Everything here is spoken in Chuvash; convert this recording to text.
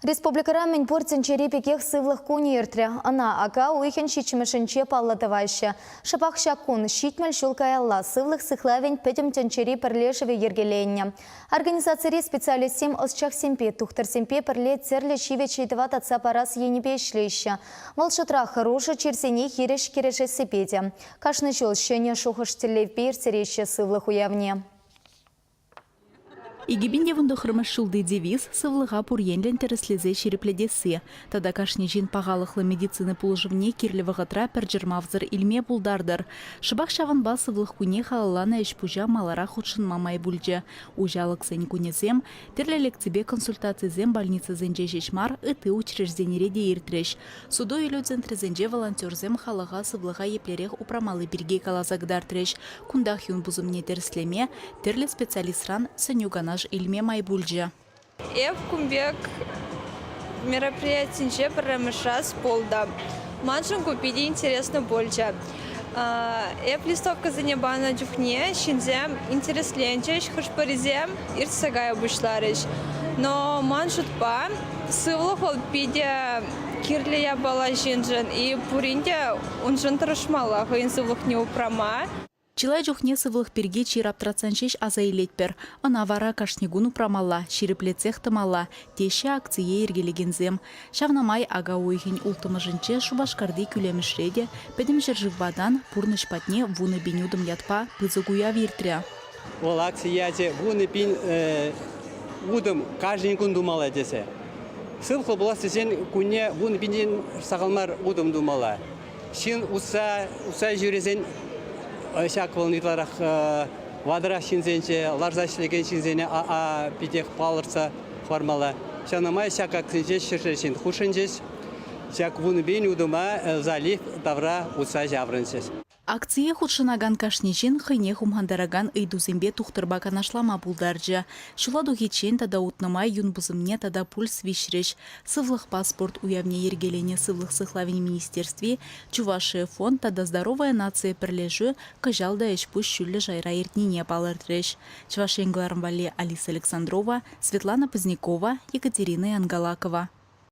Республикӑра мӗнпур тӗнчери пекех сывлӑх кунӗ иртрӗ. Ӑна ака уйӑхӗн ҫиччӗмӗшӗнче паллӑ тӑваҫҫӗ. Шӑпах ҫак кун 70 ҫул каялла сывлӑх сыхлавӗн пӗтӗм тӗнчери пӗрлешӗвӗ йӗркеленнӗ. Организацири специалистсем ӑсчахсемпе, тухтӑрсемпе пӗрле тӗрлӗ ҫивӗч ыйтӑва татса парас енӗпе ӗҫлеҫҫӗ. Вӑл шутра хӑрушӑ чирсене хирӗҫ кӗрешессипе те. Кашни ҫул ҫӗнӗ шухӑш-тӗллевпе ирттереҫҫӗ сывлӑх уявне. 2019 ҫулти девиз сывлӑха пур енлӗн тӗрӗслесе ҫирӗплетесси тата кашни ҫын пахалӑхлӑ медицина пулӑшӑвне кирлӗ вӑхӑтра пӗр чӑрмавсӑр илме пултартӑр. Шӑпах ҫавӑнпа сывлӑх кунне халалланӑ ӗҫ-пуҫа маларах хутшӑнма май пулчӗ. Уҫалӑхсен кунӗсем, тӗрлӗ лекципе консультацисем больницӑсенче ҫеҫ мар, ытти учрежденире те иртрӗҫ. Суту-илӳ центрӗсенче волонтерсем халӑха сывлӑха еплерех упрамалли пирки каласа кӑтартрӗҫ. Кунтах юн пусӑмне тӗрӗслеме, тӗрлӗ специалистран сӗнӳ-канаш илме май пулчӗ. Эп кун пек мероприятинче пӗрремӗш раз пултӑм. Маншӑн ку питӗ интересно пулчӗ. Эп листовкӑсене панӑ чухне ҫынсем интересленчӗҫ, хӑш-пӗрисем иртсе кая пуҫларӗҫ. Но ман шутпа, сывлӑх вӑл питӗ кирлӗ япала ҫыншӑн, и пурин те уншӑн тӑрӑшмалла хӑйӗн сывлӑхне упрама. Чылай чухне сывлӑх пирки чир аптратсан ҫеҫ аса илетпӗр. Ӑна вара кашни кун упрамалла, ҫирӗплетсех тӑмалла, теҫҫӗ акцие йӗркелекенсем. Ҫавна май ака уйӑхӗн улттӑмӗшӗнче Шупашкарти кӳлемӗшре те пӗтӗм ҫӗршывпа тан Пурнӑҫ патне 10,000 утӑм ятпа пысӑк уяв иртрӗ. Вӑл акци ячӗ 10,000 утӑм кашни кун тумалла тесе. Сывлӑхлӑ пулас тесен кунне 10,000-тен сахал мар утӑм тумалла. Ҫын утса, утса ҫӳресен ҫак вӑл ытларах ватӑрах ҫынсенче, ларса ӗҫлекен ҫынсене питех палӑртса хӑвармалла. Ҫавна май ҫак акцинче ҫӗршер ҫын хутшӑнчӗҫ. Ҫак 10,000 утӑма залив тавра утса ҫаврӑнчӗҫ. Акцие хутшӑнакан кашни ҫын хӑйне хумхантаракан ыйтусемпе тухтӑрпа канашлама пултарчӗ. Ҫула тухиччен тата утнӑ май юн пусӑмне тата пульс виҫрӗҫ. Сывлӑхпа спорт уявне йӗркеленӗ Сывлӑх сыхлавӗн министерстви, Чувашия фонд тата Здоровая нация пӗрлешӳ кӑҫал та ӗҫ-пуҫ ҫӳллӗ шайра иртнине палӑртрӗҫ. Чӑваш Ен кӑларӑм валли Алиса Александрова, Светлана Позднякова, Екатерина Янгалакова.